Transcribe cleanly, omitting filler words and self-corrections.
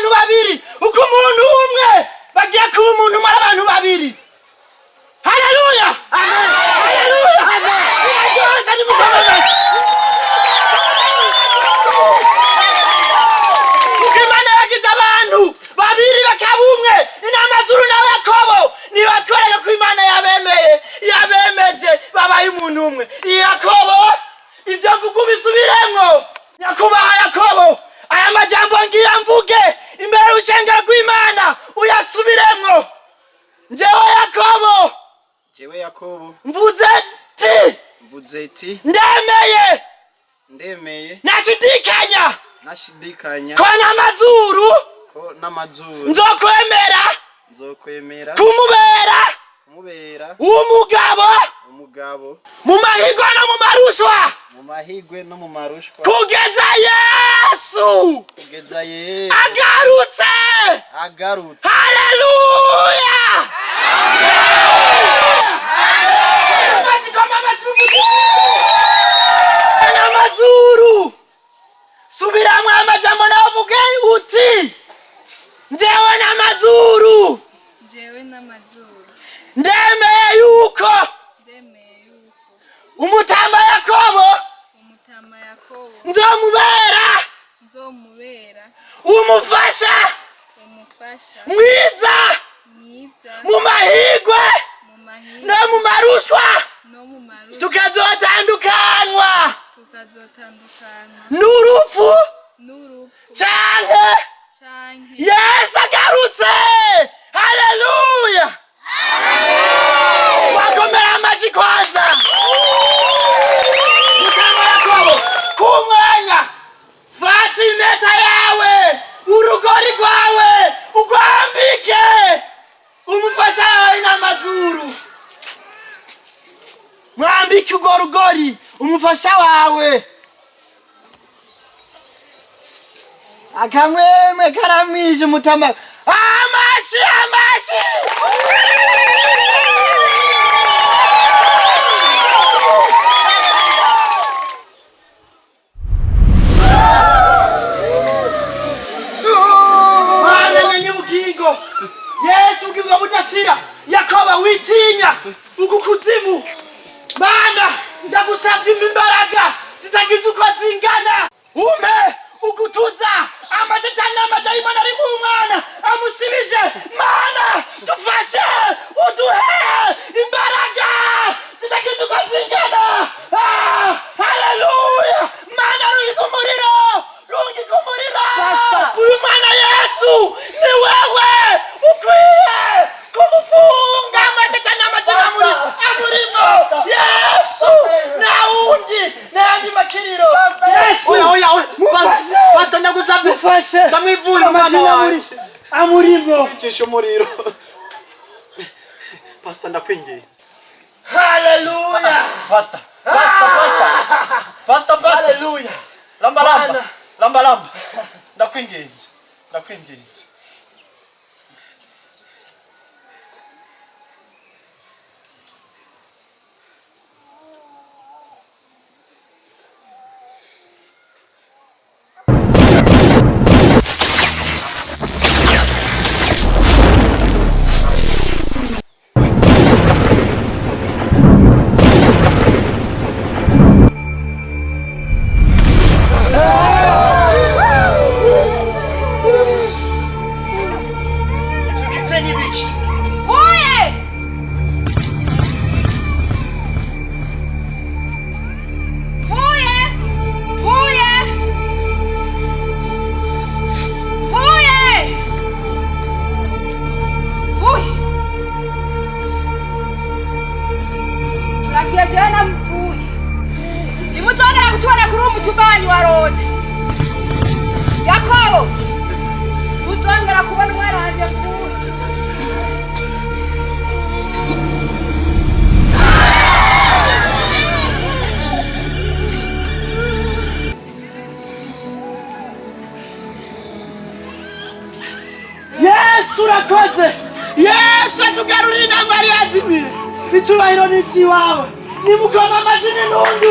abantu babiri, uko umuntu umwe bagiye kuba umuntu umwe ari abantu babiri. Haleluya, haleluya! Biraryoshe, nimugombe. Kuko Imana yagize abantu babiri bakaba umwe, inamazuru na Yakobo nibatwereke ko Imana yabemeye, yabemeje, babaye umuntu umwe. Yakobo, ivyo mvuga ubisubiremwo. Nyakubahwa Yakobo, aya majambo ngira mvuge imbere y'urushengero rw'Imana uyasubiremwo. Njewe Yakobo, Jewe Yakobo, mvuze ti, mvuze iti, ndemeye, ndemeye, nashidikanya, ntashidikanya, ko n'amazuru, ko n'amazuru, nzokwemera, nzokwemera, kumubera, kumubera, umugabo, umugabo, mu mahigwe no mu marushwa, mu mahigwe no mu marushwa, kugeza Yesu, kugeza Yesu, agarutse, agarutse. Haleluya! N'amazuru, subiramwo amajambo nawe uvuge uti: njewe n'amazuru, Jewe n'amazuru, ndemeye yuko, ndemeye yuko, umutamba Yakobo, umutama Yakobo, nzomubera, nzomubera, umufasha, umufasha, mwiza, mwiza, mu mahigwe, mu mahirwe, no mu marushwa, no mu marushwa, tukazotandukanwa, tukazotandukana, n'urupfu, n'urupfu, canke, canke, Yesu agarutse. Haleluya! Wakomera amashi kwanza. Mutama Yakobo, kumwanya fata impeta yawe, urugori rwawe, ugwambike umufasha wawe n'amazuru. Mwambike urwo rugori umufasha wawe. Akamwemwe karamwije umutama. Amashi, amashi! Mana nyenye ubugingo, Yesu, ubugingo budashira. Yakoba, witinya uku kuzimu. Mana, ndagusabye, impa imbaraga zitagize uko zingana, umpe ugutuza amashetani n'amadayimoni ari mu mwana, amusibije. Mana, dufashe, uduhe imbaraga zitagize uko zingana. Ah, haleluya! Mana, rungika umuriro, rungika umuriro. Uyu mwana, Yesu, ni wewe ukwiye kumufunga amashetani n'amajini amurimo. Yesu, nta wundi, n'ayandi makiriro. Yesu. Oya, oya, oya! Mufashe. Pastor, ndagusabye. Mufashe. Ndamwivurira umwana Amajini wawe. amurimo. Kwicisha umuriro. Pastor, ndakwinginze. Haleluya! Pastor, pastor, pastor, pastor, pastor! Haleluya! Lamba, lamba. Bana. Lamba, lamba! Ndakwinginze, ndakwinginze. Ivyo n'ibiki? Vuye! Vuye! Vuye! Vuye! Vuye! Turagiye jewe na Mvuye. Nimuzongera kutubona kuri uwo mutumba wanyu wa Rota. Yakobo! Muzongera kubona umwana wanje Mvuye. Yesu, urakoze. Yesu atugarurira intambara yazimiye. Icyubahiro ni icy'iwawe. Nimugoma amazina intundu.